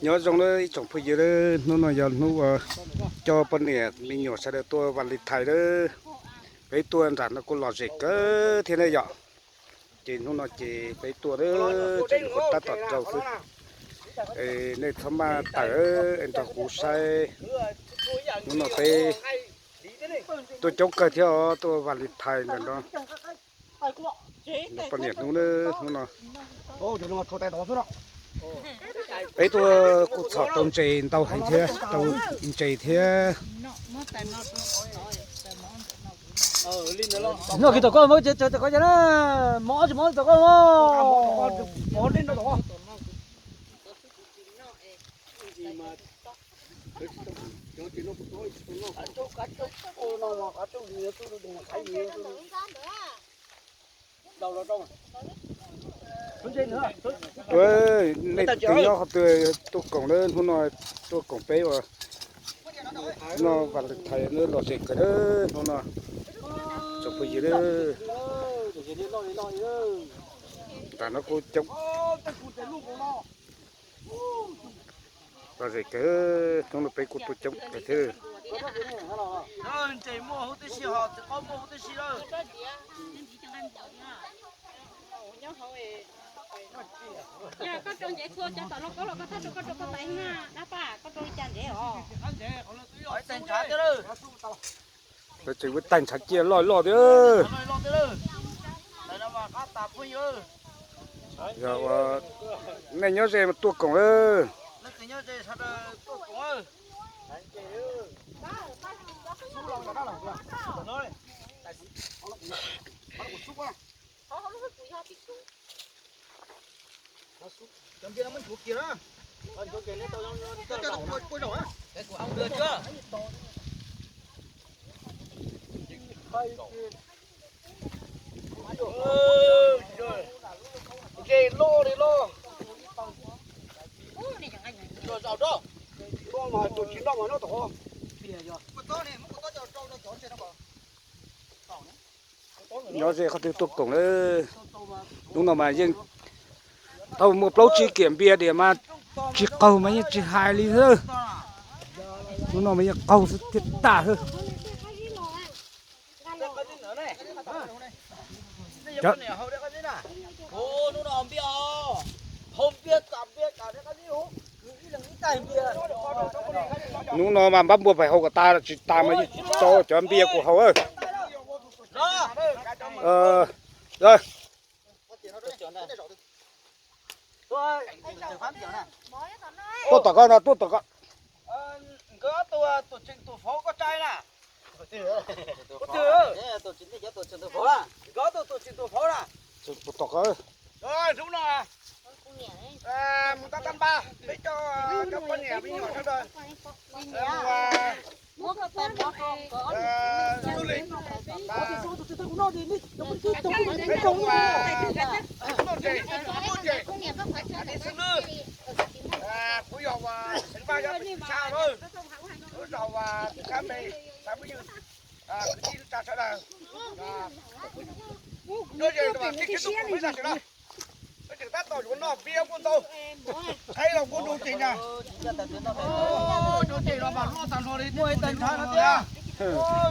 Nyob zoo nawb ib tsoom phooj ywg, hnub no yog hnub uas coj poj niam me nyuam sawv daws tuaj Valentine nawb. Peb tuaj nram no kuj lom zem kawg thiab ne yom. Ces hnub no ces peb tuaj nawb, tseem nyuam qhuav tab tom rau xwb. Nej txhob maj tawm, nrog kuv saib. Hnub no peb tuaj coob kawg thiab os, tuaj Valentine ntawm no. Poj niam hnub, hnub no peb tuaj kuj txhom tau ntses ntau heev thiab, tau ntses thiab. Noj kiag tom ko, tom ko na, mov tsis mov tom ko. Nej twb nyob qhov twg tuaj koom na, hnub no tuaj koom peb uas noj Valentine lom zem kawg na hnub no. Tsoom phooj ywg, tam no kuj coob, lom zem kawg, hnub no peb kuj tuaj coob kawg thiab. Koj rau ncev txhua cov tom lauj kaub los koj thaj rau koj rau koj tais na, dab paj koj rau li cas ntev os. Tseem ua tais ntshav ciaj loj loj tiag. Yog ua nej nyob ze mas tuaj koom lawm. Ntses loj li loj. Tua mas tua tsis noj mas noj tom. Nyob ze qhov twg tuaj koom lawm. Hnub no mas yeej tau muaj plaub tsib kiag npias diam mas tsis qaug mas yeej tsis hais li xwb. Hnub no mas yeej qaug xwb thiaj tag xwb. Hnub no mas npab npua pais hau kom tas tsis tas mas yeej tso cov npias kuv haus. Tuaj tom ko no, tuaj tom ko. Hnub no mus tau tag npaj, peb coj cov poj niam me nyuam sawv daws du lịch. Noj ntses, noj ntses, noj ntses, xwb nws. Kuv yog uas xeev Vaj Yaj Pes Xwm Xya na, kuv zos uas Tub Khab Npe, xav phooj ywg kwv tij neej tsa sawv daws. Nyob ze tij khib tub kuv peb tam sim no, peb tseem tab tom yuav noj npias kuj ntau, qaib los kuj du tsees na. Cov ntses no mas loj tag nrho li, muaj ib tais ntshav no tiag.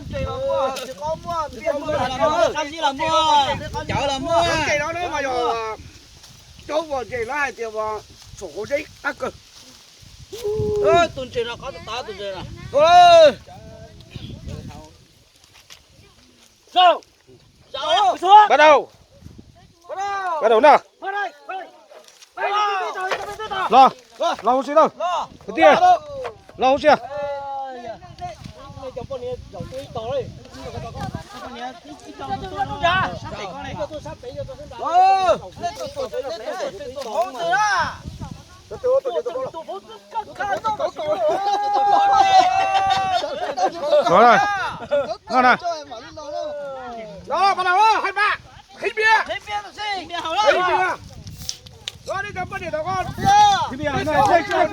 Ntses los muaj, tsis qaub muaj, npias muaj, qab zib los muaj, cawv los muaj. Ntses no mas yog cov uas ntses lawv hais tias uas txhum hauv zeb qab kawg. Tus ntses no qab tas tas tus ntses no. Bắt đầu. Bắt đầu na. Los, los hauv si na. Kwv tij, los hauv si. Los na. Los, bắt đầu na, hai bạn. Khib npias. Khib npias. Los, nej cov poj niam tau koj. Khib npias, nej cov hauv tsaus,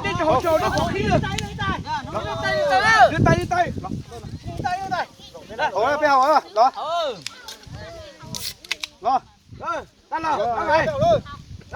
nej cov hauv khib. Lis tais, lis tais. Haus, peb haus, los. Los. Tag los, tag los.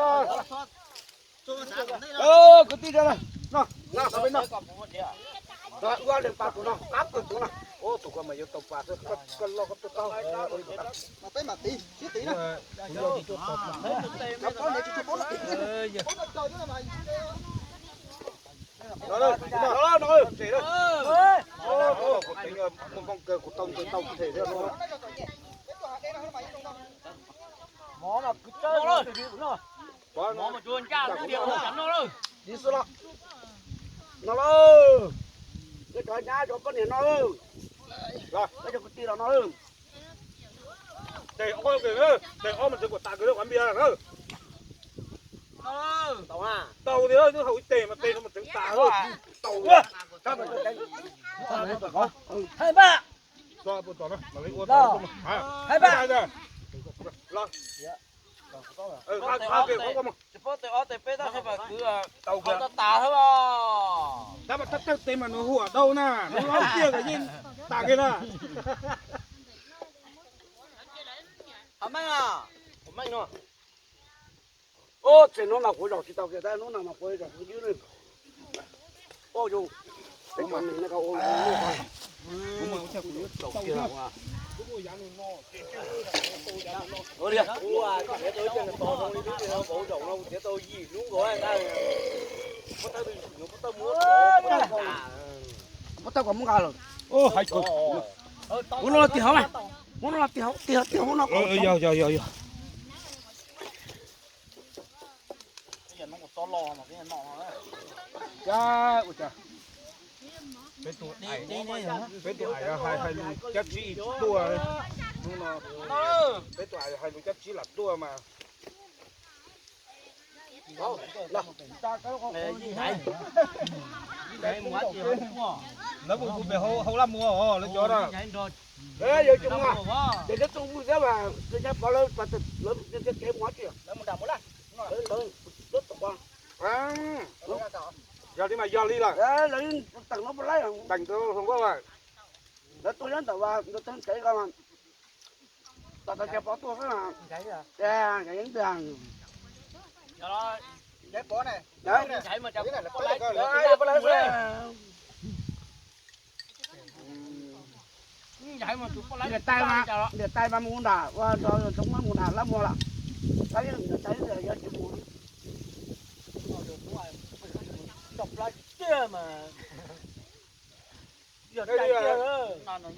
tso. Kwv tij, no, no, no, peb no. No, ua leej pas tus no, qab tus tus no. Ua tus ko mas yuav tau pas xwb, koj loj koj tuaj tau. Peb mam tiv, siab tiv na. Tiv xwb los. No lauj, nej cov nyab cov poj niam no, los cov kwv tij los no. Tes ob, tes ob mas tseem kom tas kawg lawm, qhov npias na. Tau tias twb haus ib tes mas tes no mas tseem tas. Tau. Tsis paub tes ob tes peb tab sis mas kwv tau tas hab os. Tab mas thawj tes mas nws huam dau na, nws laub tiag yeej tas kiag na. Qhov meej no. Ub, txij hnub no kuv zaum tsis tau kiag, tab hnub no mas kuv zaum kuv ywb ne. Ub, yus, peb cov neeg no ua zaum kiag. Muab tau kom muab nqa lawm. Ub, hais ko, muab no los tig hauv, muab no los tig hauv, tig hauv, tig hauv no. Yog, yog, yog, yog. Cas ua cas peb tus, peb tus ais hais lus cab tsib tsis tuaj. Hnub no peb tus ais hais lus cab tsib lam tuaj mas. Lawv mus pem hauv laj muag os, lawv cov na. Yog tsis muaj, ces lawv tuaj vwj thiab mas, lawv pov lawv, lawv kev mus tsis. Yog li mas yog li lawm. Lawv teem no, teem rau hluas nkauj, lawv tuaj nyob ntawm ua ntawd txheeb tsev ko, tos tau cov pov tuaj xwb. Niam tais mas, niam tais mas mus nram, ua rau tsoom mus nram lab muag lawm. Tab niam tais yog tsis mus.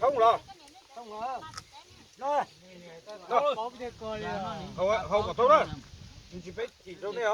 Thoob los, hau kom thoob na, tsis peb chim rau nej os.